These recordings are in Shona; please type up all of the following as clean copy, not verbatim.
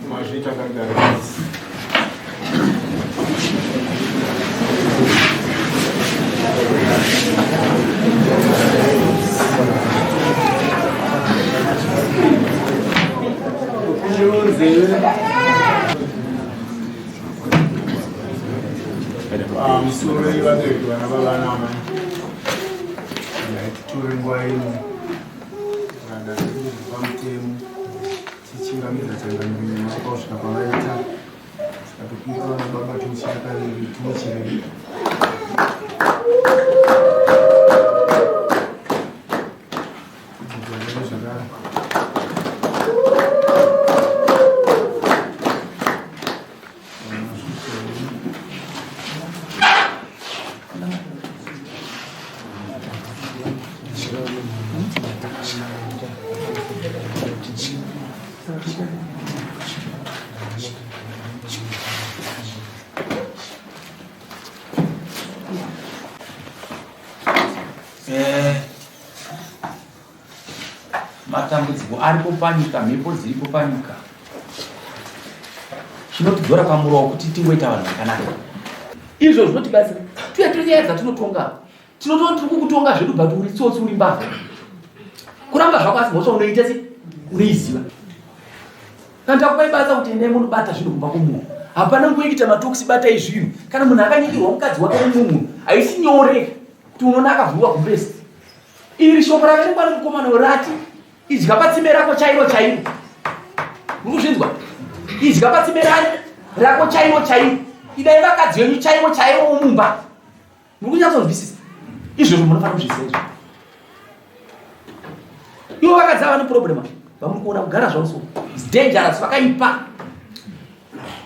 Mazvita kagara. Pamusoro vabereki vana baba naamai ngaititore nguva ino kuranda zvedu pamutemo tichingamidza changamire nyama kusvika kwavaita saka topika vana baba tinochira kaviri tinochirei zvakare. Eh, matambudziko aripo panyika mhepo dziripo panyika chinotidzora pamurowa kuti tingoita vanhu vakanaka izvo zvinotibatsira tuya tiri nyaya dzatinotonga tinotoona tiri kukutonga zvedu but uri tsotsi uri mbavha kuramba zvako asi mhosva unoita se unoiziva kana takupai basa kuti endai munobata zvinhu kumba kwomunhu hapana nguva yekuita matokisi batai zvinhu kana munhu akanyikirwa mukadzi wake nemumwe munhu haisi nyore kuti unoona akavhurwa gumbezi iri shoko raverengwa nemukomana rati idya patsime rako chairo chairo muri kuzvinzwa idya patsime rako chairo chairo idai vakadzi venyu chaivo chaivo mumba muri kunyatsonzwisisa izvozvo munofanira kuzviziva izvo ivo vakadzi ava neproblema vamuri kuona kugara zvavo so its dangerous vakaipa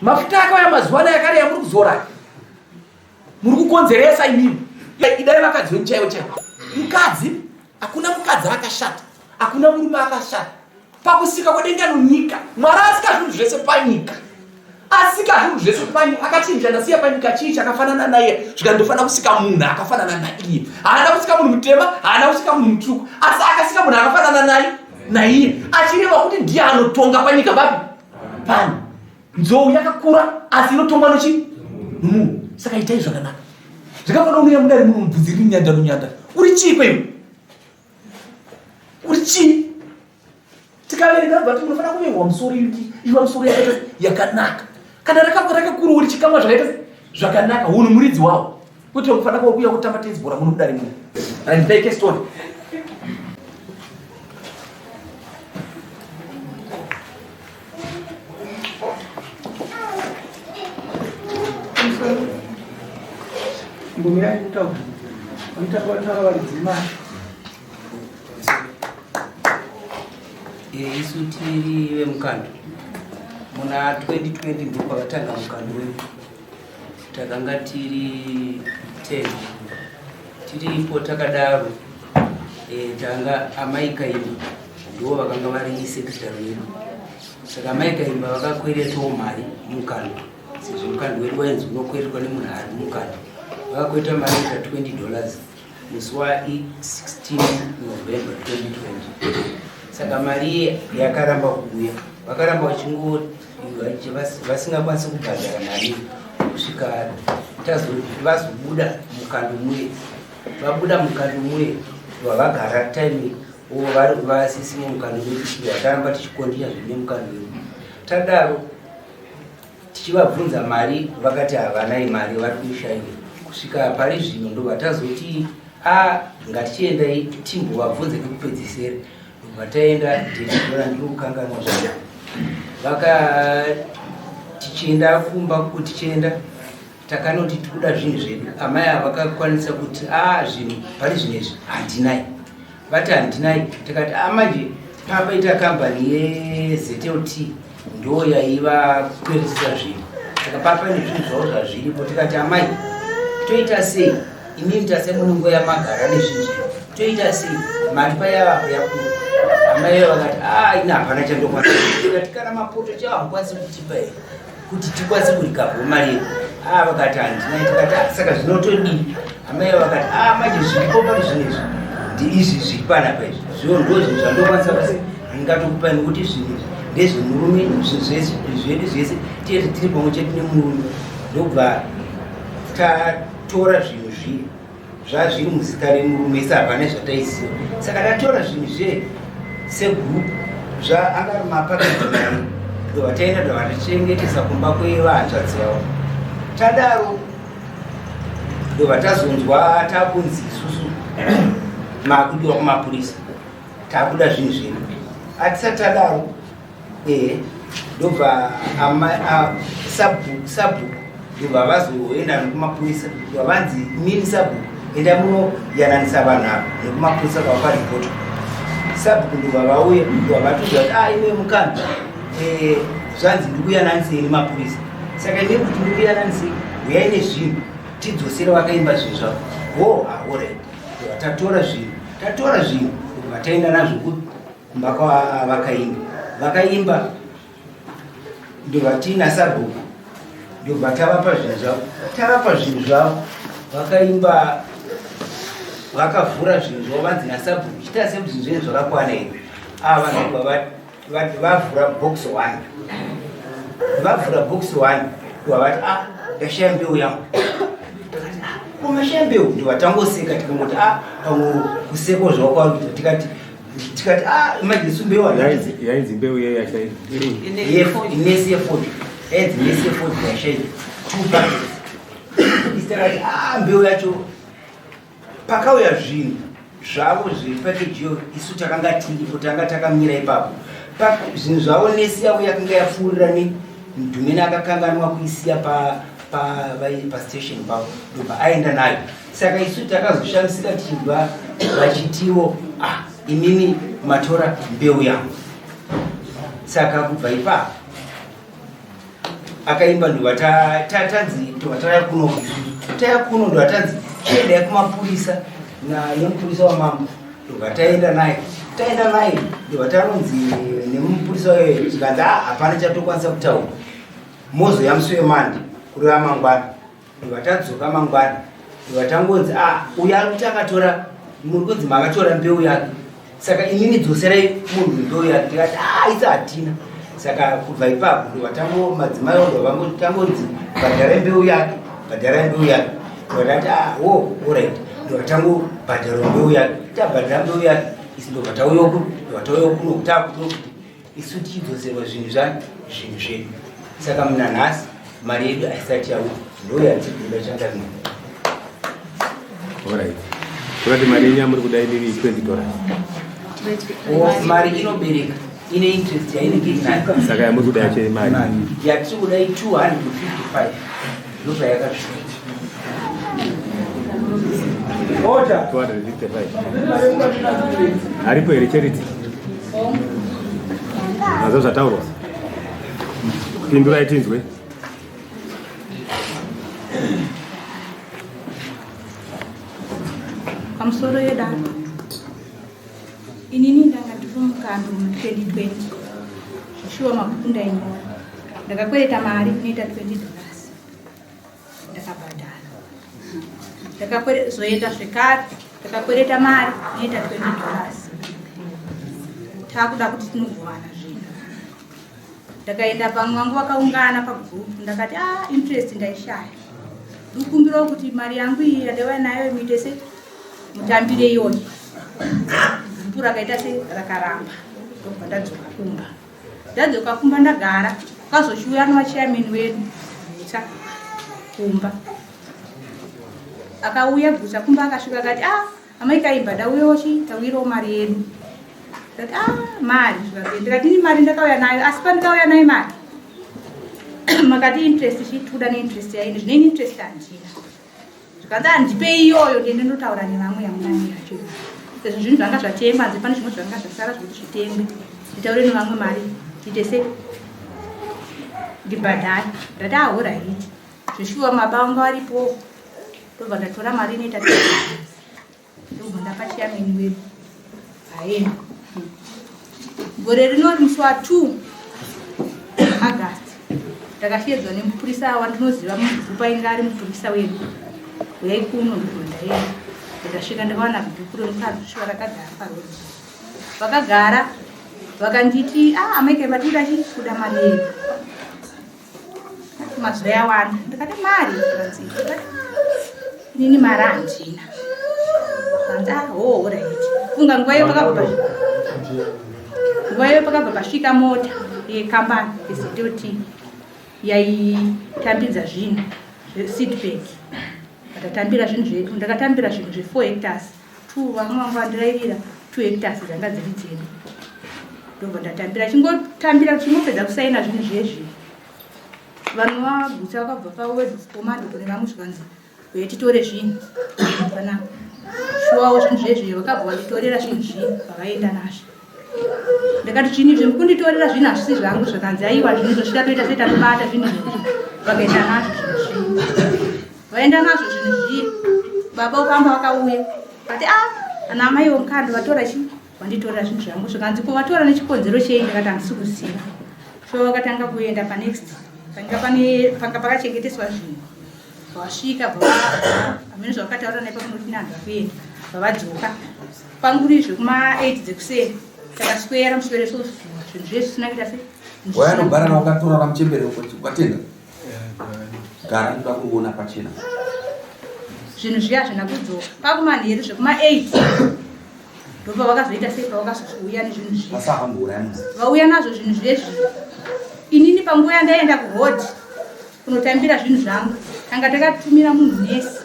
mafuta akauya mazuva anaya akare yamuri kuzora muri kukonzeresa imimi idai vakadzi venyu chaivo chaivo mukadzi hakuna mukadzi akashata hakuna murume akashata pakusika kwedenga nonyika mwari asika zvinhu zvese panyika asika zvinhu zvese panyika akachinja ndasiya panyika chii chakafanana naiye zvikandofanira kusika munhu akafanana naiye haana kusika munhu mutema haana kusika munhu mutsvuku asi akasika munhu akafanana naye naiye achireva kuti ndiye anotonga panyika papi pano nzou yakakura asi inotongwa nochi nomunhu saka itai zvakanaka zvakafanira unouya mudare muno mubvudzi riri nyanda nonyanda uri chii kweiwe uri chii tikaverenga bva tinofanira kuvengwa musoro iki iva musoro yakaita yakanaka kana rakakura uri chikamwa zvakaita zvakanaka hunhu muridzi wawo kwete kufanira kwakuya kutamba tenzi bhora muno mudare muno randipeke story. Mbumirai kutaura. Vanotaura varidzi vemari. Eh, isu tiri vemukando muna 2020 ndopavatanga mukando wedu takanga tiri 10 tiripo takadaro e, tanga amai kaimba ndivo vakanga vari sekretary wedu saka amai kaimba vakakweretawo mari mukando sezvo mukando wedu wainzi unokweretwa nemunhu ari mukando vakakweta mari ita 20 dollars musi wa 16 November 2020 saka mari iye yakaramba kuuya vakaramba vachingo vasingakwanisi kubhadhara mari kusvika vazobuda mukando muye vabuda mukando muye vavagara time vasisimo mukando medu vakaramba tichikondinya zvine mukando wedu tadaro Tichivabvunza mari vakati havanai mari vari kuishaiwa kusvika pari zvino ndobva tazoti a ngatichiendai timbovabvunze kekupedzisera. Vataenda date ndiri kukanganwa zvangu. Vaka tichienda kumba tichienda takanoti tikuda zvinhu zvedu. Amai ava vakakwanisa kuti a zvinhu pari zvinhu izvi handinai. Vati handinai tikati a manje papaita kambani yeZLT ndo yaivakweretesa zvinhu. Saka papa nezvinhu zvavo zvazviripo tikati amai toita sei imimi tase mune nguva yamagara nezvinhu zvenyu toita sei mari payavapo yakuru. Amai vakati a ini hapana chandokwanisa. Tikati kana mapoto chavo hamukwanisi kutipa here kuti tikwanise kurikavho mari yedu. A vakati handina. Tikati ah, saka zvinotodii? Amai vakati a manje zviripo pari zvinhu izvi ndiizvi zviri panapa izvi zvivo ndo zvinhu zvandokwanisa basi handingatokupai nekuti zvinhu izvi ndezvemurume zvinhu zvedu zvese tiyete tiri pamwe chete nemurume. Ndobva tatora zvinhu zviye zvazviri muzita remurume isi hapana zvataiziva. Saka tatora zvinhu zviye segroup zvaanga ari mapakeji mai ndobva taenda ndobva tachengetesa kumba kwevahanzvadzi yavo. Tadaro ndobva tazonzwa takunzi isusu makudiwa kumapurisa takuda zvinhu zvedu. Hatisati tadaro ndobva sabhuku ndobva vazoenda nekumapurisa ndobva vanzi mini sabhuku enda munoyananisa vanhu ava nekumapurisa kwavapa ripoti. Sabhuku ndobva vauya ndobva vatiudza kuti a ime mukandi zvanzi ndikuyananisei nemapurisa. Saka ime kuti ndikuyananisei uyai nezvinhu tidzosere vakaimba zvinhu zvavo. Ho alright. Ndobva tatora zvinhu tatora zvinhu ndobva taenda nazvo kumba kwavakaimba. Vakaimba ndobva tiina sabhuku ndobva tavapa zvinhu zvavo tavapa zvinhu zvavo vakaimba vakavhura zvinhu zvavo vanzi nasabhuku chiita sekuti zvinhu zvenyu zvakakwana here. Ava ndobva vavhura box 1 vavhura box 1 ndobva vati a ndashaya mbeu yangu. Takati a ko mashaya mbeu? Ndobva tangoseka tikangoti a pamwe kuseko zvakwakuita tikati tikati a manje isu mbeu yainzi mbeu yei yashaika nesi yefodya yainzi nesi yefodya yashaika 2 packets. Takati a mbeu yacho pakauya zvinhu zvavo zvepakeji iyo isu takanga tiripo tanga takamira ipapo. Zvinhu zvavo nesi yavo yakanga yapfuurira nemudhumeni akakanganwa kuisiya pastation pavo ndobva aenda nayo. Saka isu takazoshamisika tichibva vachitiwo ah imimi matora mbeu yangu. Saka kubva ipapo akaimba ndobva tanzi ndobva tauya kuno tauya kuno ndobva tanzi chiendai kumapurisa nemupurisa wamambo ndobva taenda naye taenda naye ndobva tanonzi nemupurisa wayo zvikanzi a hapana chatokwanisa kutaura mozoya musi wemande kureva mangwana. Ndobva tadzoka mangwana ndobva tangonzi a uyo ari kuti akatora muri kunzi makatora mbeu yake saka imimi dzoserai munhu mbeu yake. Tikati a isi hatina. Saka kubva ipapo ndobva tango madzimai ndobva tangonzi bhadharai mbeu yake bhadharai mbeu yake. Ndobva tati a wo alright ndobva tangobhadhara mbeu yake tabhadhara mbeu yake isi ndobva tauya ndobva tauya kuno takuto kuti isu tichidzoserwa zvinhu zvinhu zvedu. Saka muna nhasi mari yedu haisati yauya ndo yatiri kuda changamire. Alright. Kurati mari yenyu yamuri kuda inini $20. Mari inobereka ine interest yainenge inayo. Saka yamuri kuda yacho imari yatiri kuda i255 ndozvayakasvika. Order. 255. Aripo here Charity? Nazvo zvataurwa. Pindurai tinzwe. Pamusoro yedaro inini ndanga ndiri mukando mu 2020 zvishuwa mabhuku ndainyora ndakakwereta mari inoita $20 ndakabhadhara. Ndakazoenda zvekare ndakakwereta mari inoita $20 takuda kuti tinogovana zvinhu. Ndakaenda pamwe vangu vakaungana pagroup ndakati a interest ndaishaya ndikumbirawo kuti mari yangu iyi yandaiva nayo muite se mutambire iyoyo. Gurupu rakaita se rakaramba ndobva ndadzoka kumba. Ndadzoka kumba ndagara kwakazochiuya nevachairman wedu Gutsa kumba. Akauya Gutsa kumba akasvika akati a amai Kaimba ndauyawo chi tauirawo mari yedu. Ndikati ah mari zvikanzi ndikati ini mari ndakauya nayo asi pandakauya nayo mari makati interest chituda neinterest yaini zvino ini interest handina. Zvikanzi handipe iyoyo ndiende ndotaura nevamwe yamunani yacho sezvo zvinhu zvanga zvatengwa hanzi pane zvimwe zvanga zvasara zvekuti zvitengwe nditaure nevamwe mari ndiite se ndibhadhare ndati ahoraiti zveshuwa maba vanga varipo ndobva ndatora mari inoita Ndobva ndapa chairman wedu aenda. Gore rino musi wa 2 August ndakashedzwa nemupurisa wandinoziva mugrupu ainge ari mupurisa wedu uyai kuno ndobva ndaenda ndikasvika ndikawana bhuku remukadzi rakagara parodi vakagara vakanditi ah amai kemba tikuda chii kuda mari yedu mazuva yawanda ndikati mari zvikanzi inini mari handina zvikanzi ah hoo oh, right funga nguva iyo pakabva nguva iyo pakabva pasvika mota yekambani yeZOT yaitambidza zvinhu zveseedbag ndatatambira zvinhu zvedu ndakatambira zvinhu zve4 hectares two vamwe vanga vandirairira two hectares dzanga dziri dzedu ndobva ndatambira chingotambira chingopedza kusaina zvinhu zvezvi vanhu vagutsa vakabva paword of command kune vamwe zvikanzi uye titore zvinhu panapa shuwawo zvinhu zvezvi vakabva vanditorera zvinhu zvinhu vavaenda nazvo ndakati zvinhu izvi mukunditorera zvinhu hazvisi zvangu zvakanzi aiwa zvinhu izvo zvichatoita sei tatobata zvinhu izvozvo vakaenda nazvo zvinhu zviya vaenda nazvo zvinhu zviye baba vopamba vakauya vati a ah, ana amai vomukando vatora chi vanditorera zvinhu zvangu zvikanzi ko vatora nechikonzero chei ndakati handisi kuziva so vakatanga kuenda panext panga pane panga pakachengeteswa zvinhu vasvika hameno zvavakataura naye pakunoti neanhu vakuenda vavadzoka Panguri zvekuma 8 dzekuseni takaswera muswere so zvinhu zvese zvisina kuita sei. Wayanogara na ukatora ramuchembere ukatenga. Gara ndoda kuona pachena. Zvinhu zviya hazvina kudzoka. Pakumanheru zvekuma 8 ndopa vakazoita sei pavakazouya nezvinhu zviya. Vauya nazvo zvinhu zvezvi. Inini panguva yandaenda kuroad kunotambira zvinhu zvangu tanga takatumira munhu nesi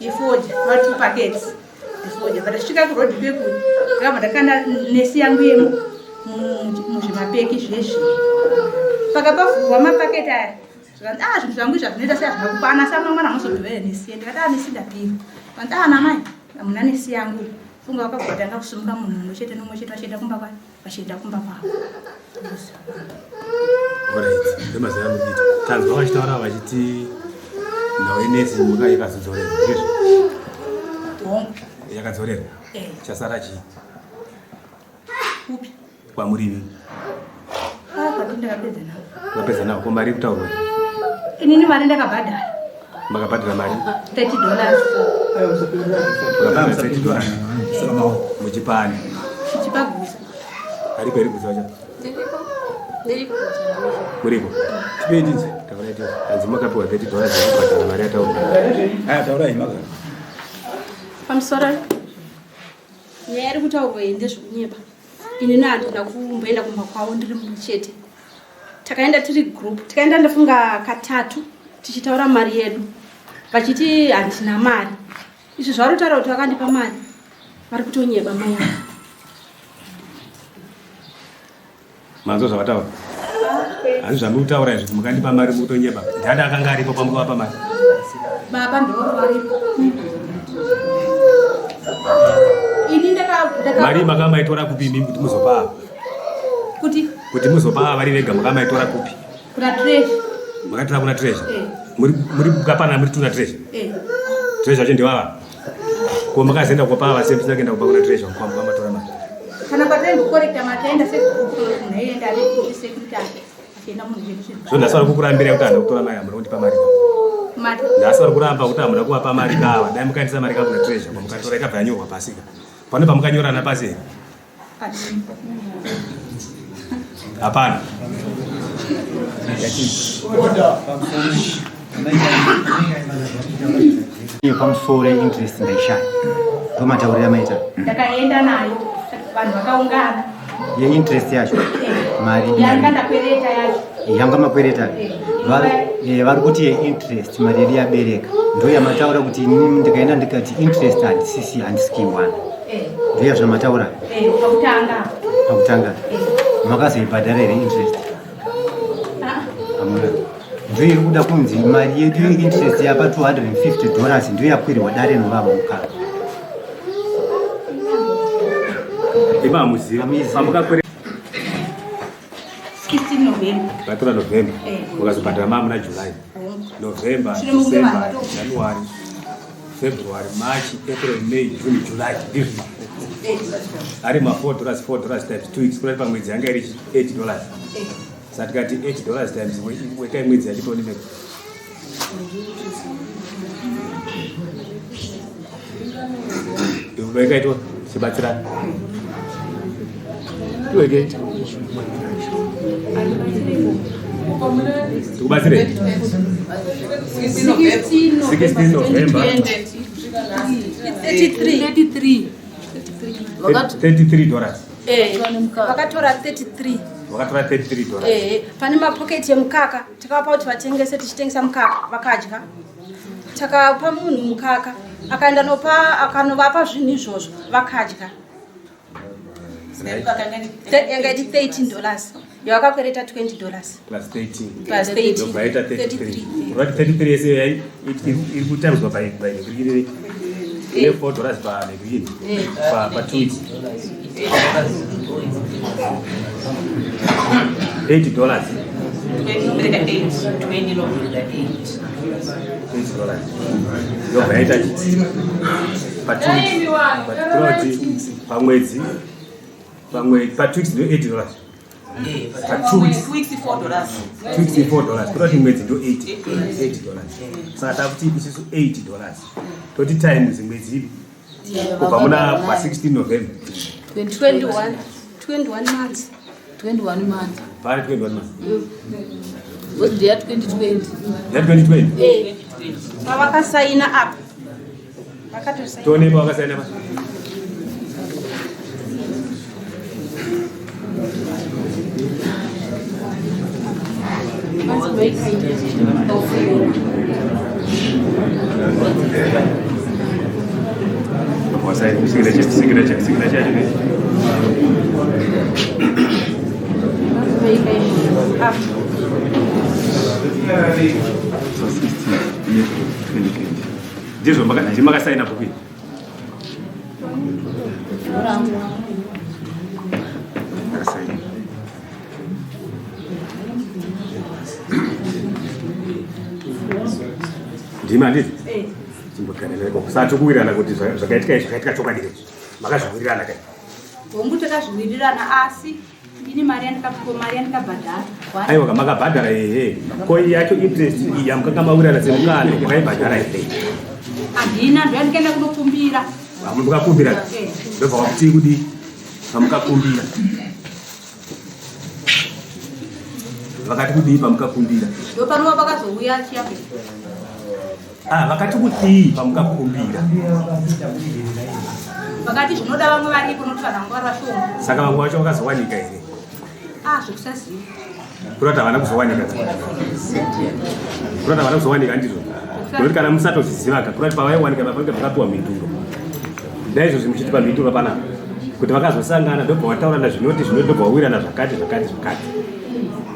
yefodya va two packets efodya but tasvika kuroad peku ndakabva ndakanda nesi yangu yemu muzvimapeki zvezvi pakapavhurwa mapaketi aya zvikanzi ah zvinhu zvangu izvi hazvinoita sei hazvina kukwana asi amangwana hamuzobvivere nesi ndikati ah nesi ndapira vanzi ah namai hamuna nesi yangu funga vakabva vatanga kusumuka munhu mumwe chete nomumwe chete vachienda kumba kwake vachienda kumba kwavo Alright, ndemazaya muditi. Tanzwa vachitaura vachiti nhau yenesi muka yakazodzorerwa ndizvo? Hongu. Yakadzorerwa. Eh. Chasara chii? Kupi? Kwamurimi. Ah, kwati ndakapedza nawo. Wakapedza nawo ko mari kutaurwa? Inini mari ndakabhadhara. Makabhadhara mari? 30 dollars. Makabhadhara 30 dollars. Muchipani. Chichipa gusa. Aripo here gusa wacho? Ndiripo. Ndiripo. Muripo. Tipei tinzwe. Taurai tinzwe. Hanzi makapiwa 30 dollars yekubhadhara mari yataurwa. Aya taurai maka. Pamusoro. Nyaya iri kutaurwa iyi ndezvekunyepa. Inini handina kumboenda kumba kwavo ndiri mumwe chete. Takaenda tiri group, tikaenda ndafunga katatu tichitaura mari yedu. Vachiti handina mari. Izvi zvavari kutaura kuti vakandipa mari vari kutonyeba mai ava. Manzwa zvavataura? Hanzi zvamuri kutaura izvi mukandipa mari mukutonyeba. Ndani akanga aripo pamukavapa mari? Baba ndivo varipo. Ini ndaka ndaka Mari makamaitora kupi imi kuti muzopa ava? Kuti kuti muzopa ava vari vega makamaitora kupi? Kuna treasure. Makatora kuna treasure? Eh. Muri muri kukapana muri tuna treasure? Eh. Treasure yacho ndivava. Ko makazoenda kupa ava sei musina kuenda kupa kuna treasure kwa mukamatora mari? Kana kwataenda kukorekta mataenda segroup munhu aienda ari security achienda munhu zvinhu. So nhasi vari kukurambira kuti handina kutora mari hamuna kundipa mari ka. Mari. Nhasi vari kuramba kuti hamuna kuvapa mari kava. Dai mukaendesa mari ka kuna treasure kwamukatora ikabva yanyorwa pasi ka. Pane pamukanyorana pasi here? Hapana. Pamusoro interest ndaishaya ndomataurira maita ndakaenda nayo vanhu vakaungana yeinterest yacho mari yanga ndakwereta yacho yanga makwereta vari kuti yeinterest mari yedu yabereka ndo yamataura kuti inini ndikaenda ndikati interest handisisi handisi kuiwana Eh. Ndiyo zvamataura. Eh, pakutanga. Pakutanga makazoibhadhara here interest? Hamuna. Ndiyo iri kuda kunzi mari yedu yeinterest yapa $250 ndiyo yakwirwa dare novava mukaka. Ima hamuzivi. Pamukakwere 16 November. Vatora November. Mukazobhadhara maa muna July. November, December, January, February, March, April, May, June, July. Ndizvo. Ari ma $4, $4 times 2 weeks kurati pamwedzi yanga iri $8. Saka tikati $8 times wekai mwedzi yacho tione mega. Wekaitwa chibatsirana. Tiweke. Tikubatsire. 16 November. 33. $33. Vakatora 33. Vakatora $33. Pane mapoketi emukaka takavapa kuti vatengese, tichitengesa mukaka vakadya. Takapa munhu mukaka akaenda nopa akanovapa zvinhu izvozvo vakadya. Yanga iti $13 yavakakwereta $20 plus 13 plus 13 yobva yaita 33. Urati 33 yese iri kutambidzwa by negreen ine $4 pa negreen pa 2 weeks $8. $8 yobva yaita pa 2 weeks pamwedzi pa 2 weeks ndo $8. Pa 2 weeks $2 weeks $4 kurati mwedzi ndo $8. Saka takuti isusu $8 toti times mwedzi ipi kubva muna pa 16 November 21 months. 21 months. Pari 21 months. Ndeya 2020. Ya 2020. Pavakasaina apa vakatosaina. Tione pavakasaina pa. Signature, signature yacho. So 16 2020. Ndizvo ndimakasaina bhuku iri. Makasaina. Ndima handiti chimbogarira ikoko. Saka tikuwirirana kuti zvakaitika izvi zvakaitika chokwadi izvi makazviwirirana kai? Hongu, takazviwirirana, asi ndini mari yandikapiwa, mari yandikabhadhara. Aiwa, makabhadhara ehe. Ko iyi yacho interest iyi yamukanga mawirirana semukano makaibhadhara here? Handina, ndoyandikaenda kunokumbira. Mukakumbira, ndobva wakuti kudii pamukakumbira? Vakati kudii pamukakumbira? Ndopanova pakazouya chiyape. Ah, vakati kudii pamukakumbira? Vakati zvinoda vamwe varipo nokuti vanhu vanga vari vashoma. Saka vamwe vacho vakazowanika here? Ah, zvekusaziva. Kurati havana kuzowanika, kurati havana kuzowanika, ndizvo? Nokuti kana musatozvizivaka, kurati pavaiwanika papange pakapiwa mhinduro. Ndaizvozvi muchitipa mhinduro panapa kuti vakazosangana ndobva vataurana zvinoti zvinoti, ndobva vawirirana zvakati zvakati zvakati.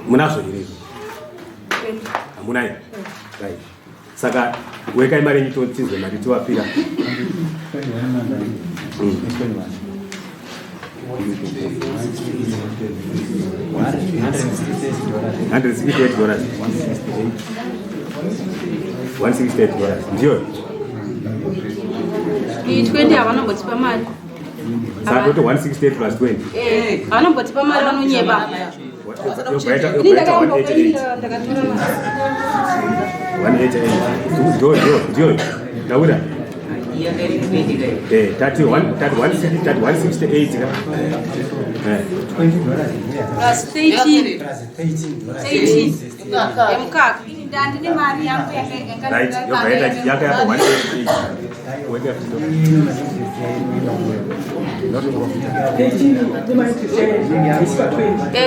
Munazvo here izvo? Hamuna here? Right, saka wekai mari yenyu totizwe mari tiwapira. $168, $168 ndiyo. Iyi 20 havanombotipa mari. Saka toti 168 plus 20. Havanombotipa mari, vanonyeba. Yobva yaita Ini yobva yaita 188. ndakatora mari. 188 ndiyo, ndiyo, ndiyo ndawira. Yanga iri 20 kai. Tati 1 tati 160 tati 168 ka. $20 Plus 13. Plus $13. 13 yemukaka. Ini ndandine mari yangu. Right, yobva yaita yaka yapa 188. Weka futi.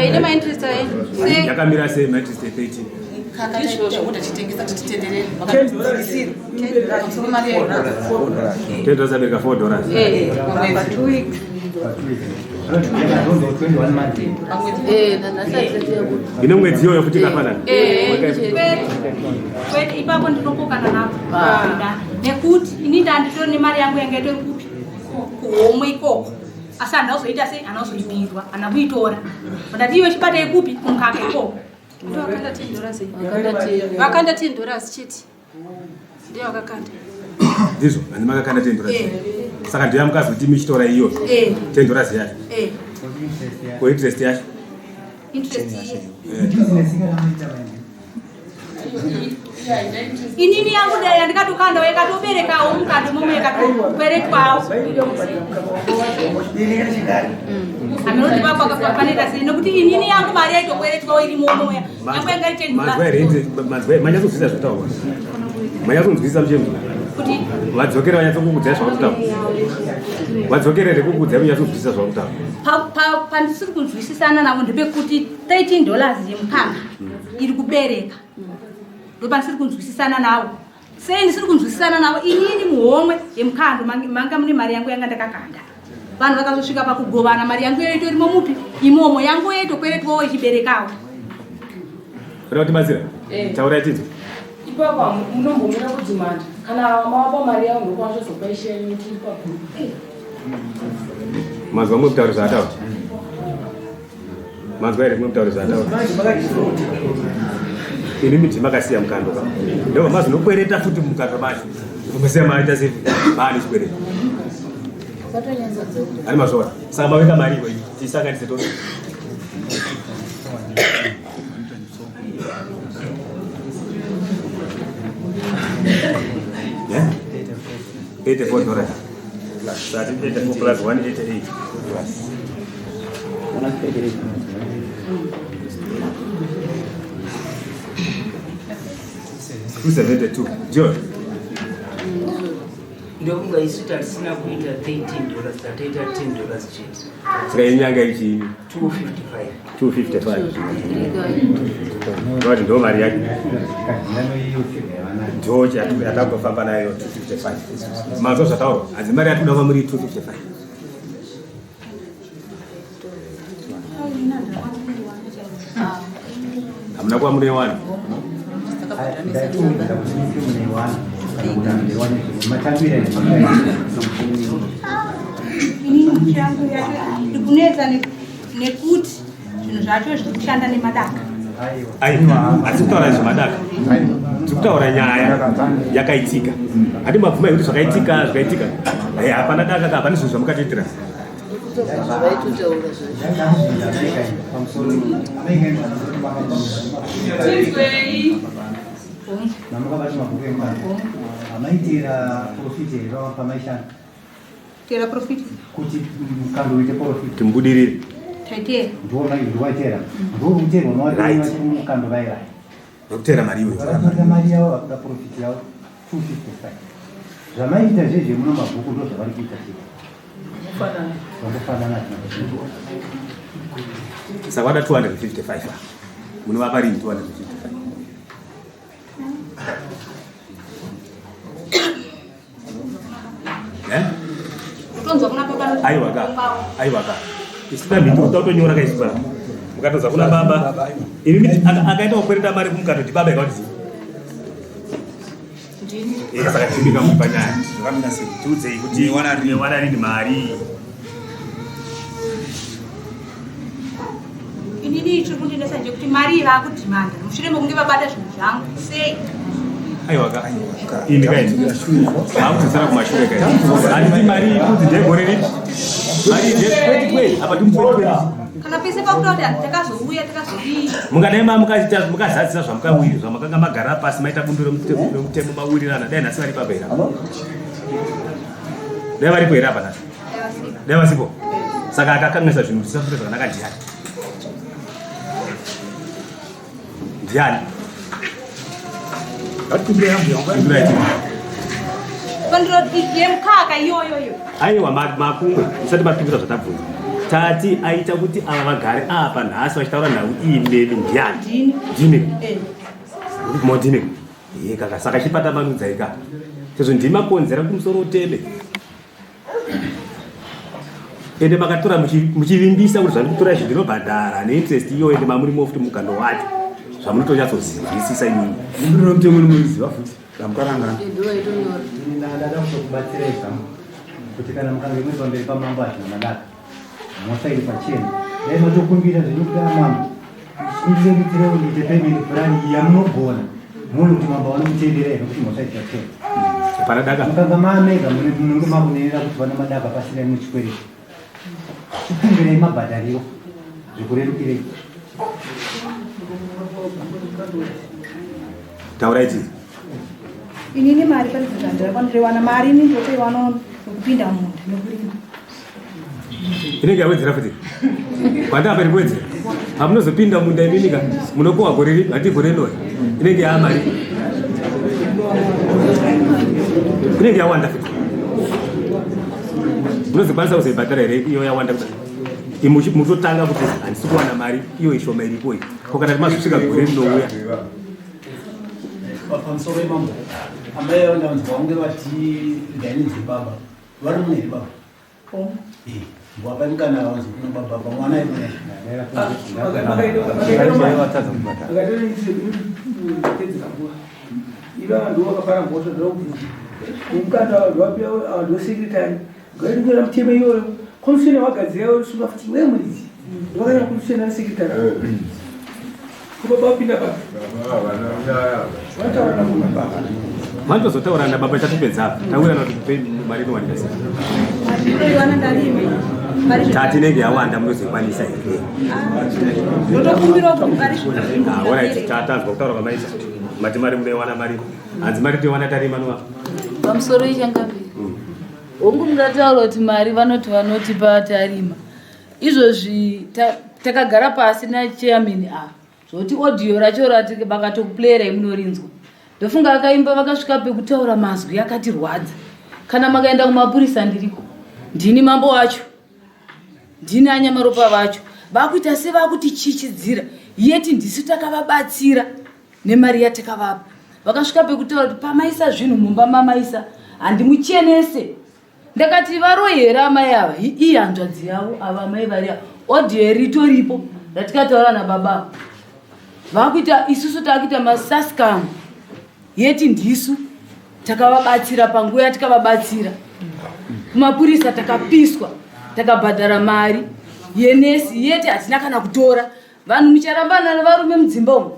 Ine mainterest ayi. Yakamira sei mainterest 13? Tachitengesa tititenderere. $10 abereka $4. Ine mwedzi iyoyo futi ikafanana. Kwete ipapo ndinopokana napo nekuti ini ndanditori nemari yangu yanga itori kupi kuhomwe ikoko asi handina kuzoita sei handina kuzoipirwa handina kuitora ndati iyo chibatei kupi kumukaka ikoko Vakanda 10 dollars chete. Ndiyo vakakanda. Ndizvo, handi makakanda 10 dollars. Eh. Saka ndiyo yamukazoti michitora iyo. Eh. 10 dollars yacho. Eh. Ko interest yacho? Interest iye. Inini yangu dai yandikatokanda yakatoberekawo mukati momo yakatokweretwawo aminoti panoita sei nekuti inini yangu mari yaitokweretwawo iri momoya yangu yanga iri Manzwa here interest manzwa manyatsonzwisisa zvataurwa. Manyatsonzwisisa muchemzi. Kuti Vadzokere vanyatsokukudzai zvakutaura. Vadzokere here kukudzai munyatsonzwisisa zvakutaura. Pandisiri kunzwisisana navo ndepekuti 13 dollars yemukaka iri kubereka ndopandisiri kunzwisisana navo. Sei ndisiri kunzwisisana navo? Inini muhomwe yemukando manga mune mari yangu yanga ndakakanda. Vanhu vakazosvika pakugovana mari yangu iyo itorimo mupi imomo yangu yaitokweretwawo ichiberekawo. Kuda kutibatsira? Eh. Taurai tinzwe. Ipapo munombomira kudzimanda kana mavapa mari yavo ndokwazvozopa ishe yenyu tiri pagroup. Manzwa mumwe mutauri zvaataura. Manzwa here mumwe mutauri zvaataura? Ini miti makasiya mukando ka. Ndobva mazonokwereta futi mukando macho. Mukasiya maita sei? Maane chikwereti. Ani mazvaona? Saka maweka mari iwe tisanganise tose. Yeah? 84 dollars. 84 plus 188. Plus. 272. Joe. Ndokunga isu tatisina kuita 13 dollars, tataita 10 dollars chete. Saka inyanga ichi 255. 255. Ndoti ndo mari yake. Ndo yatakufamba nayo 255. Manzwa zvataurwa. Hanzi mari yatinoda kwamuri 255. Hamuna kuva mune wani. Inini changu yacho ndikunetsa nekuti zvinhu zvacho zviri kushanda nemadaka. Aiwa, asi kutaura zvemadaka. Tiri kutaura nyaya yakaitika. Handi mabvuma yekuti zvakaitika, zvakaitika. Eh, hapana daka ka, hapana zvinhu zvamukatiitira. Tinzwei. Namakabata mabhuku emukando amaitira profit here pamaishanda? Tera profit. Kuti mukando uite profit. Timubudirire. Taitera. Ndiwaitera ndokuterwa Right. mukando vairai. Nokutera mari iwe. Vakatora mari yavo vakuda profit yavo 255. Zvamaiita zvezve muno mabhuku ndo zvavari kuita chete. Vangofanana. Saka wada 255. Munovapa rini 255? Eh? Kutonzwa kuna baba. Aiwa ka. Aiwa ka. Isina mhinduro totonyora ka isu baba. Mukatodza kuna baba. Imi miti akaita kukwereta mari kumukando ndi baba ikakuti. Eh, saka timika mupa nyaya. Tiudzei kuti mewana rini mari. Inini chiri kundinetsa ndechekuti mari iyi vaakudhimanda mushure mekunge vabata zvinhu zvangu sei? Aiwa ka. Imi kai. Makudzosera kumashure kai. Handiti mari iyi kunzi ndegore ripi? Mari iyi nde 2020 apa ndi 2020. Kana pese pakuda kuti hanzi takazouya takazodii. Mungadai mukaita mukazadzisa zvamukawiri zvamakanga magara pasi maita bumbiro remutemo mawirirana dai nhasi vari papa here apa? Dai varipo here apa nhasi? Dai vasipo. Saka akakanganisa zvinhu kuti zvisafambe zvakanaka ndiani? Ndiani? Pindurai chii? Kondiro yemukaka iyoyo iyo. Aiwa makumwe musati mapindura zvatabvunza. Tati aita kuti ava vagare apa nhasi vachitaura nhau iyi nemi ndiani? Ndini. Ndini. Eh. Modini. Iye kaka saka chipatabanudzai ka. Sezvo ndimi makonzera kuti musoro uteme. Ende makatora muchivimbisa kuti zvandikutora izvi ndinobhadhara neinterest iyo, ende mamurimo futi mugando wacho zvamunotonyatsozivisisa imini. Mumbiro mutemo munoziva futi ramukarangana. Ndada kutokubatsirai zvangu kuti kana mukange muri pamberi pamambo hazvina madaka, mhosva iri pachena. Dai matokumbira zvenyu kuti amambo ndirerutsirewo ndiite payment plan yamunogona, muone kuti mambo vanomutenderai here kuti mhosva iri pachena. Hapana daka. Mukanga maamega munenge makunenera kuti vana madaka pasina imwe chikwereti. Chikumbirai mabhadhariro zvikurerukirei. Taurai chizi. Inini mari pari kuzandira mari ini ndotoiwana nokupinda munda nokurima. Inenge yawedzera futi. Kwandapa iri kuwedzera. Pamunozopinda munda iminika munokohwa gore ripi hati gore rinoya. Inenge yaamari. Inenge yawanda futi. Munozokwanisa kuzoibhadhara here iyo yawanda kudai? Mutotanga kuti handisi kuwana mari iyo ishoma iripo iyi. Ko kana mazosvika gore rinouya. Pamusoro imambo, amai avo ndavanzwa vange vati ndaininzwe baba. Vari mune here baba? Ngwapa mukana vanzwa kuna baba baba mwana imwe. Iva vanhu vakapara mhosva dzakubvunza nemukanda vanhu vapiwa vanhu vesekretary ngaitonyora mutemo iyoyo komishona wagadzira yosunga futi iwe muridzi ndovakanyora komishona nesekretary kubaba vapinda papi vataura nababa. Vanotozotaura nababa tatopedza apa. Tawirana kuti kupe mari inowanika sei. Mari ndoiwana ndarima. Mari Tati inenge yawanda munozoikwanisa here? Ndotokumbirawo kuti mari Ah, alright, tanzwa kutaura kwamaita. Mati mari munoiwana mari. Hanzi mari toiwana tarima nova. Pamusoro ichangamiri, hongu mungataura kuti mari vanoti vanotipa tarima. Izvozvi takagara pasi nachairman ava zvoti audio racho rati vakatokuplayera munorinzwa. Ndofunga akaimba vakasvika pekutaura mazwi akatirwadza. Kana makaenda kumapurisa ndiriko, ndini mambo wacho, ndini anyamaropa vacho, vakuita sevakutichichidzira yeti ndisu takavabatsira nemari yatakavapa. Vakasvika pekutaura kuti pamaisa zvinhu mumba mamaisa handimuchenese. Ndakati varoyi here amai ava? Iyi hanzvadzi yavo ava amai vari ava. Audio ritoripo ratikataura nababa. Vakuita isusu takuita masaskamu yeti ndisu takavabatsira panguva yatikavabatsira. Kumapurisa takapiswa, takabhadhara mari yenesi yeti hatina kana kutora. Vanhu mucharambana nevarume mudzimba umu.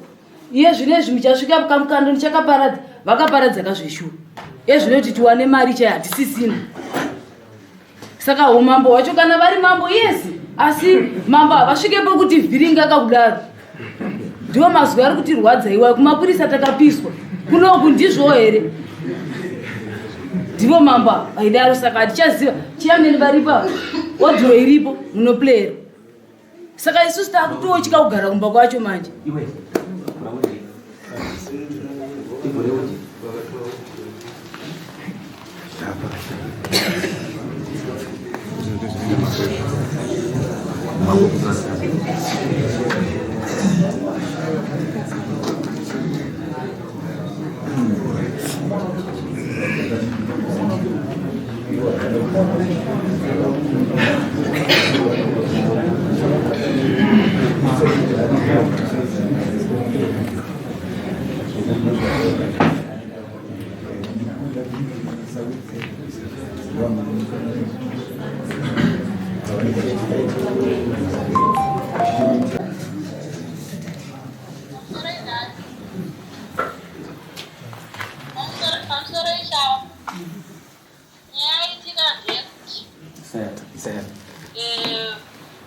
Iye zvinezvi muchasvika kamukando ndichakaparadza, vakaparadza kazveshuwa. Iye zvinoti tiwane mari chai hatisisina. Saka umambo hwacho kana vari mambo yes, asi mambo havasvike pekuti vhiringa kakudaro. Ndiwo mazwi ari kutirwadza iwayo. Kumapurisa takapiswa kunoku ndizvowo here? Ndivo mambo vaidaro. Saka hatichaziva chiyameni varipo ava, odhuro iripo munoplayera. Saka isusu takutotya kugara kumba kwacho manje.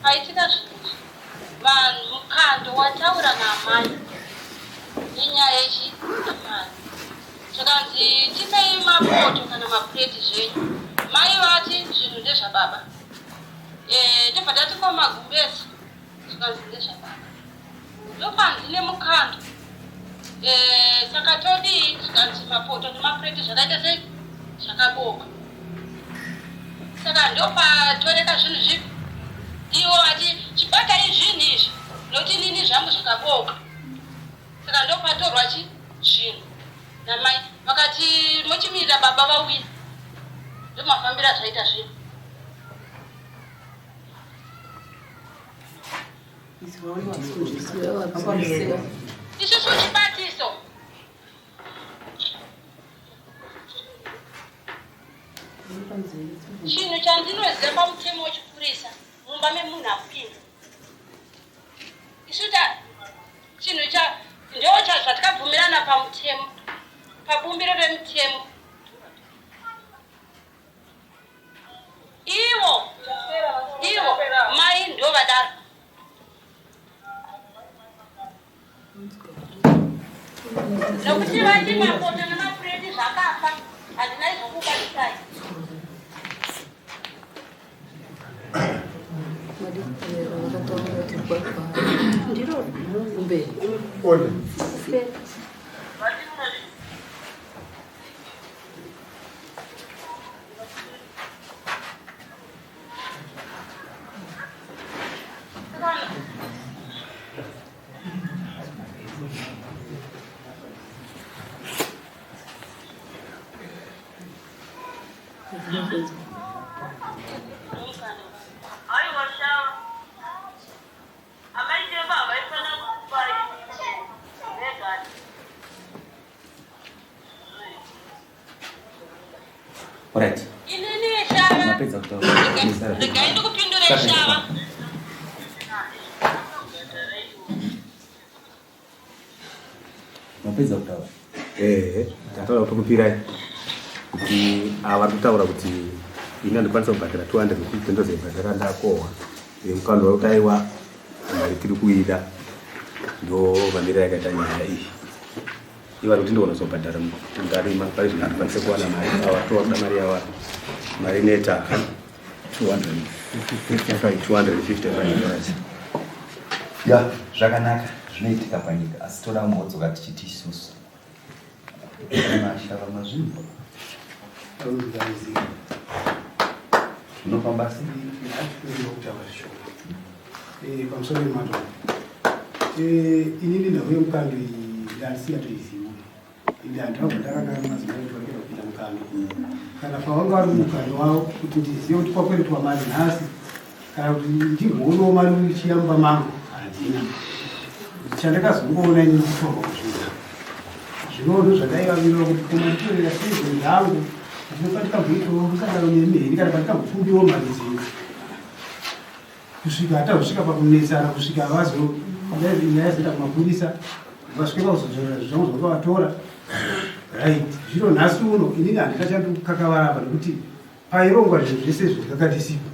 Paitika zvinhu vanhu mukando wataura naamai nenyaya yechimari, zvikanzi tipei mapoto kana mapureti zvenyu. Mai vati zvinhu ndezvababa. Ndobva tati ko magumbezi, zvikanzi ndezvababa. Ndopanzi nemukando, saka todii? Zvikanzi mapoto nemapureti zvakaita sei, zvakaboka. Saka ndopatoreka zvinhu zvipi, ivo vati chibatai zvinhu izvi nokuti inini zvangu zvakaboka. Saka ndopatorwa chi zvinhu namai, vakati mochimirira baba vauye. Ndomafambira zvaita zvinhu. Isusu chibatiso. Chinhu chandinoziva pamutemo wechipurisa mumba memunhu apinda. Isu ta chinhu cha ndo zvatakabvumirana pamutemo pabumbiro remutemo. Ivo ivo mai ndovadaro. Nokuti vati mapoto nemapureti zvakafa handina izvokubatisai. Alright. Inini shava. Mapedza kutaura. Regai ndikupindure shava. Mapedza kutaura. Ehe, tataura kutokupirai kuti ava vari kutaura kuti ini handikwanisa kubhadhara 250 ndozoibhadhara ndakohwa. Mukando wakuti aiwa mari tiri kuida ndo mamiriro yakaita nyaya iyi. Ivo vari kuti ndoona kuzobhadhara ndarima pari zvino handikwanise kuwana mari ava towa kuda mari yava mari inoita 255 dollars. Ya, zvakanaka zvinoitika panyika asi toda kumbodzoka tichiti isusu mashava mazvinhu zvinofamba sei? Pamusoro pematombo inini nhau yemukando iyi ndandisingatoizivi ende handina kubva ndakangana mazuva ekuti varekera kupinda mukando kana pavanga vari mumukando wavo kuti ndizive kuti kwakweretwa mari nhasi kana kuti ndimboonawo mari ichiyamba mangu handina. Chandakazongoona ini kutorwa kuzvinhu zvino ndozvandaivamirira kuti koma nditorera sei zvinhu zvangu ndinopa ndikamboitawo musangano nemi here kana pandikambokumbiwo mari dzenyu kusvika atazosvika pakunetsana kusvika vazo nyaya yazoenda kumapurisa vasvike pakuzodzorera zvinhu zvangu zvavakavatora. Right, zvino nhasi uno inini handina chandikukakavarapa nekuti pairongwa zvinhu zvese izvi ndikakatisipo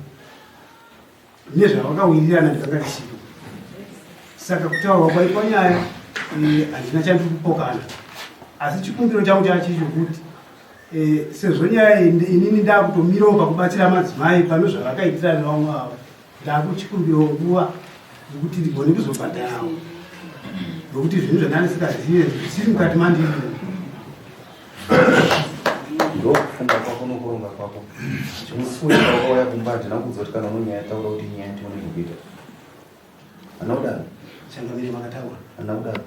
nezvavakawirirana ndikakatisipo. Saka kutaurwa kwaitwa nyaya handina chandikupokana, asi chikumbiro changu chachiri chokuti sezvo nyaya iyi inini ndakutomirawo pakubatsira madzimai pano zvavakaitira nevamwe vavo, ndakuchikumbirawo nguva yekuti ndigone kuzobhadharawo nokuti zvinhu zvandandisikazive zvisiri mukati mandiri. Ndokufunga kwako nokuronga kwako. Musi uyu wakauya kumba handina kuudza kuti kana unonyaya taura kuti nyaya tione zvekuita. Handina kudaro. Changamire makataura. Handina kudaro.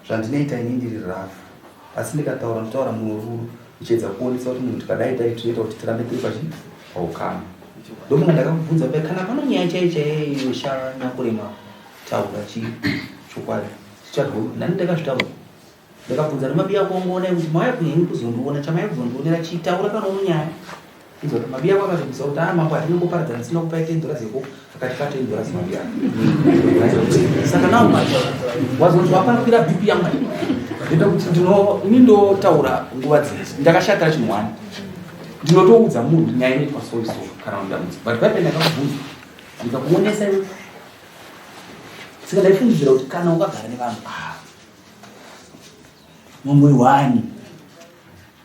Zvandinoita ini ndiri rough. Asi ndikataura ndotaura munoruru ndichiedza kuonesa kuti munhu tikadai dai tinoita kuti tirambe tiri pachi paukama. Ndofunga ndakakubvunza kuti kana pano nyaya chaiyo chaiyo iyo shanyakurema taura chii chokwadi. Tichadwa nani ndakazvitaura. Ndakabvunza nemabiya ako wangoona kuti mauya kunhengi kuzondiona chamauya kuzondionera chii taura kana uno nyaya. Inzwa kuti mabiya ako akazobvisa kuti ah mambo hatina kumboparadzana tisina kupai ten dollars yeko akatipa ten dollars mabiya ako. Saka now manje wazonzwa apakwira BP yangu manje. Ndoita kuti ndino ini ndotaura nguva dzese ndakashatira chinhu one. Ndinotoudza munhu kuti nyaya inoitwa so so kana undaudza. But paipe ndakakubvunza ndikakuonesa iwe. Saka ndaifungidzira kuti kana ukagara nevanhu ava mambo ihwani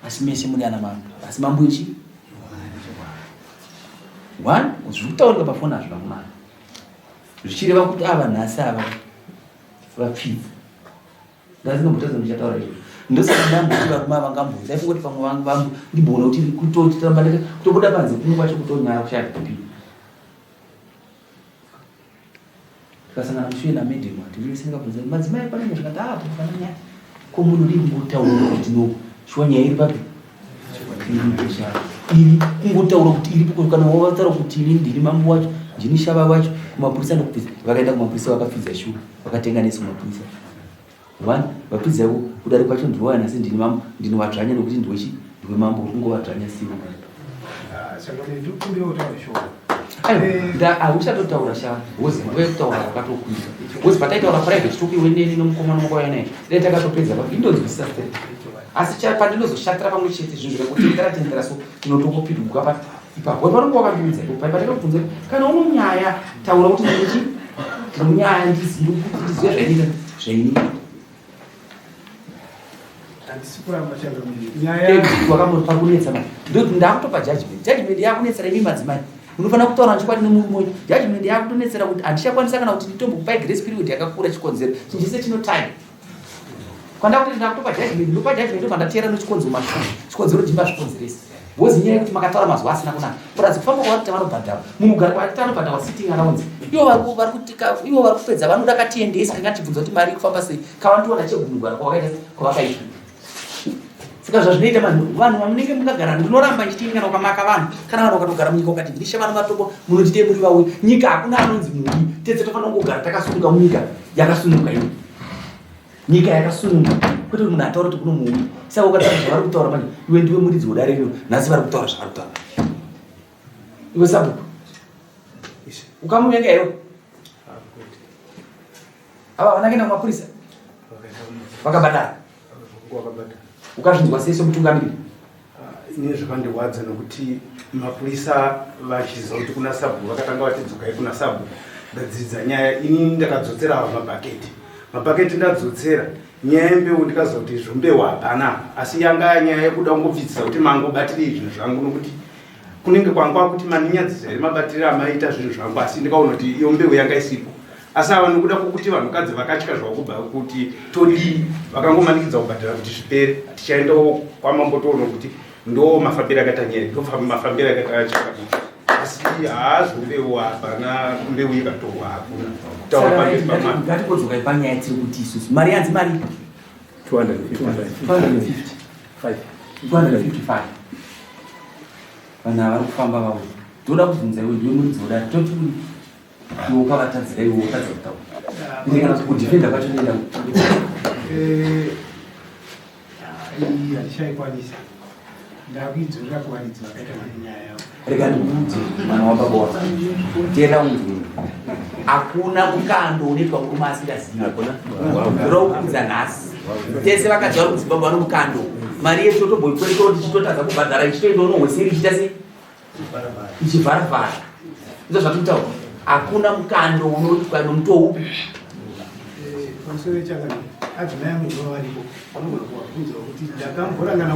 asi mese muri ana mambo asi mambo ichi one zviri kutaurika pafoni hazvina kunaka zvichireva kuti ava nhasi ava vapfidza ndazinombotadza ndichataura izvo ndosaka ndamboti varume ava ngambonzi ndaifunga kuti pamwe vangu vangu ndimboona kuti kutotiramba kutobuda panze kuno kwacho kutonyara kushaya kupi Tikasangana mushure namadam hatiri ndikabvunza kuti madzimai pane zvikati ah tofana nyaya. Ko munhu uri kungotaura kuti no shuwa nyaya iri papi? Iri kungotaura kuti iripo kana wataura kuti ini ndini mambo wacho ndini shava wacho Kumapurisa ndokupfidza. Vakaenda kumapurisa vakapfidza shuwa. Vakatenga nesu kumapurisa. One, vapfidza ivo kudare kwacho ndinouya nhasi ndini mambo, ndini wadzvanya nokuti ndiwe chi ndiwe mambo uri kungovadzvanya siwo. Ah, saka ndikumbira kutaura shoko. Hauchatotaura sha hozi nguva yekutaura wakatokwidza hozi pataitaura private talk iwe neni nomukomana wakauya naye dai takatopedza pa indonzwisisa straight asi pandinozoshatira pamwe chete zvinhu zvikangotendera tendera so ndinotongopinduka pa ipapo panonge wakandiudza ipo pai patakakubvunza kana uno nyaya taura kuti ndinochi ndinonyaya ndizive zvainoita zvainoita handisi kuramba changamire nyaya wakambo pakunetsa manje ndoti ndakutopa judgment judgment yakunetsera imi madzimai munofanira kutaura chokwadi nemurume wenyu judgment yakutonetsera kuti handichakwanisa kana kuti nditombokupai grace period yakakura chikonzero chinhu chese chino time kwandakuti ndakutopa judgment ndopa judgment ndobva ndateera nechikonzero mashure chikonzero ndimba zvikonzeresi Wozi nyaya yekuti makataura mazuva asina kunaka. Kuratidza kufamba kwavari vanobhadharwa. Munhu kugara kwaari anobhadharwa sitting allowance. Ivo vari vari kutika ivo vari kupedza vanoda katiendesi kanga tibvunza kuti mari kufamba sei. Kavandiona chegumugara kwavakaita kwavakaita. Saka zvazvinoita vanhu vanhu vamunenge mukagara ndinoramba ndichiti kana ukamaka vanhu kana vanhu vakatogara munyika ukati ndishe vanhu matombo munotite muri vauyi nyika hakuna anonzi mubi tese tofanira kungogara takasununga munyika yakasununga iyo nyika yakasununga kwete kuti munhu ataura kuti kuno muumi saka ukataura zvavari kutaura manje iwe ndiwe muridzi wedare rino nhasi vari kutaura zvavari kutaura iwe sabhuku ukamuvenga iwe ava havana kuenda kumapurisa vakabhadhara ukazvinzwa sei semutungamiriri Ini zvakandirwadza nokuti mapurisa vachiziva kuti kuna sabhuku vakatanga vati dzokai kuna sabhuku ndadzidza nyaya ini ndakadzotsera ava mabhaketi mabhaketi ndadzotsera nyaya yembeu ndikaziva kuti izvo mbeu hapana asi yanga nyaya yekuda kungopfidzisa kuti mangobatirei zvinhu zvangu nokuti kunenge kwanga kwakuti maninyadzisa here mabatiriro amaita zvinhu zvangu asi ndikaona kuti iyo mbeu yanga isipo asi ava nokuda kwokuti vanhukadzi vakatya zvavo kubva kuti todii vakangomanikidza kubhadhara kuti zvipere tichaendawo kwamambo toona kuti ndo mafambiro akaita nyaya ndo mafambiro akaita chakabuda asi haazvo mbeu hapana mbeu ikatorwa hakuna kutaura pamberi pamwana ngatikodzokai panyaya tiri kuti isusu mari yanzi mari 255 255 vanhu ava vari kufamba vavo toda kubvunza iwe ndiwe muridzi wodare toti iwe ukavatadzira iwe wotadza kutaura ine kana kudefenda kwacho nenda eh, iyi handichaikwanisa ndakuidzorera kuvaridzi vakaita nenyaya yavo rega ndikuudze mwana wababa wako tenda unzwe hakuna mukando unoitwa murume asingazivi rokuudza nhasi tese vakadzi vari kuzimbabwe vano mukando mari yedu totomboikweretoo tichitotadza kubhadhara ichitoenda unohweseri ichiita sei ichivharavhara ndizvo zvatinotaura hakuna mukando unoitwa nomutoo upi pamusoro chakati adzimai angu ndivo varipo vanogona kuvabvunza kuti ndakamborangana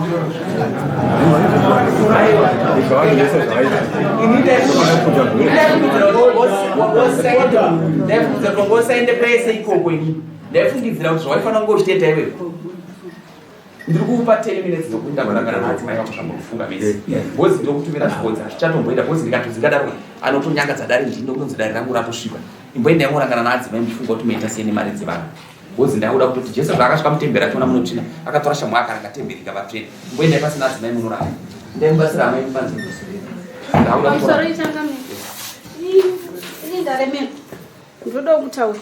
ndaifungidzira kuti wangosaende kwese ikoko ini ndaifungidzira kuti zvawaifanira kunge uchitoita iwewe ndiri kukupa 10 minutes dzokuti ndamborangana naadzimai vako zvambokufunga mese bhozi ndokutumira zvikodza zvichatomboenda bhozi ndikatodzi ndadaro anotonyangadza dare ndini ndokunonzi dare rangu ratosviba imboendai morangana naadzimai muchifunga kuti moita sei nemari dzevanhu bhozi ndakuda kutoti jesu zvaakasvika mutemberi achiona munotsvina akatora shamhu akaranga temberi ikava tsvene imboendai pasina adzimai munorara ndai mubatsira amai mupanze ndakuda kutora ini ndaremerwa ndoda kutaura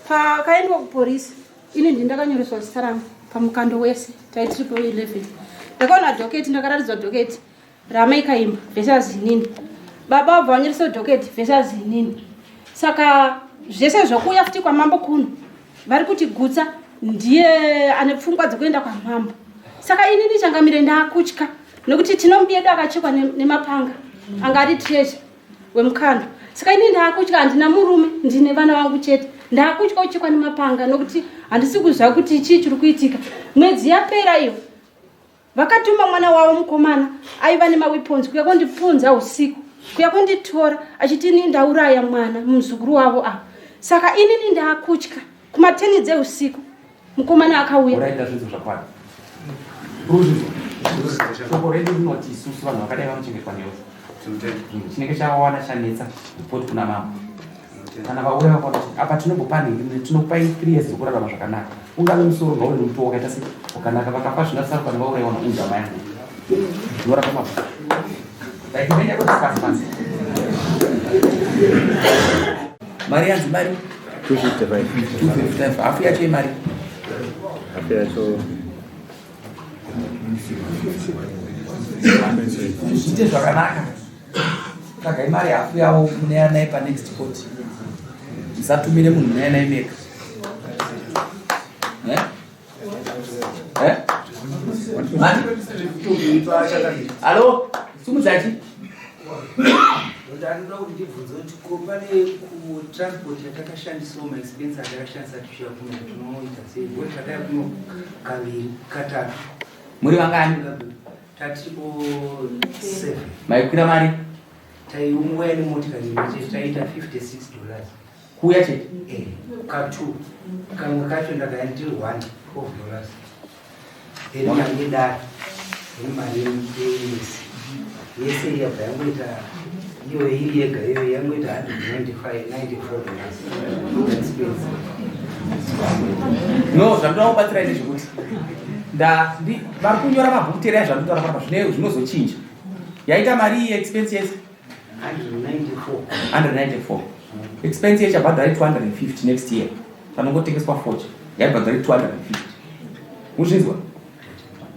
pakaendwa kuporisi Ini ndini ndakanyoreswa zita rangu pamukando wese taitiripo 11 ndakaona dhoketi ndakaratidzwa dhoketi ramai kaimba versus inini baba vabva vanyoresa dhoketi versus inini saka zvese zvokuuya futi kwamambo kuno vari kuti gutsa ndiye ane pfungwa dzekuenda kwamambo saka inini changamire ndakutya nekuti tinomubi yedu akachekwa nemapanga anga ari treasure wemukando saka ini ndaakutya handina murume ndine vana vangu chete ndaakutya kuchekwa nemapanga nokuti handisi kuziva kuti chii chiri kuitika mwedzi yapera iyo vakatuma mwana wavo mukomana aiva nemaweapons kuya kondipunza usiku kuya konditora achiti ini ndauraya mwana muzukuru wavo ava saka inini ndaakutya kumateni dzeusiku mukomana akauya Uraita zvinhu zvakwana. Ruzvizo. Shoko redu rinoti isusu vanhu vakadai vanochengetwa newe. Chinenge chawawana chanetsa report kuna mambo. Kana vauya vakaona kuti apa tinombopa nhingi tinokupai 3 years dzekurarama zvakanaka. Ungave musoro ngauve nemutowo wakaita se wakanaka vakafa zvina saru kana vauraiwa naunza amai angu. Ndinorapa mambo. Like, imene yako discuss pasi. Mari yanzi mari 255. 255. Hafu yacho imari. Hafu yacho Zviite zvakanaka. Tsvagai mari hafu yavo munouya naye panext court. Musatumire munhu munouya naye mega. Eh? Eh? Mati? Alo, sumudzachi. Ndanoda kuti ndibvunze kuti ko pane kutransport yatakashandisawo maexpense atakashandisa tichiuya kuno tinoita sei? Because takauya kuno kaviri katatu. Muri vangani? Tatiripo 7. Maikwira mari? Taiuya nemotikari imwe chete taiita $56. Kuuya chete? Eh, ka2. Kamwe kacho ndakaya ndiri 1 $12. Then mari yedare, then mari yemisi. Yese iyabva yangoita iyo iri yega iyo yangoita 195 $94 expense. No, zvandinoda kubatsirai ndezvekuti vari kunyora mabhuku teerai zvandinotaura panapa zvinozochinja. Yaita mari iyi expense yese? 194. 194. Expense yechi abhadhari 250 next year. Panongotengeswa 40. Ngaibhadhari 250. Muzvinzwa?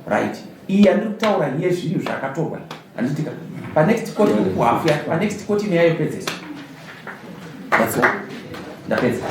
Right. Iyi yandiri kutaura yezvinhu zvakatorwa. Handitika. Pa next court kuhafu yacho. Pa next court ino yayopedzeswa. That's all. Ndapedza.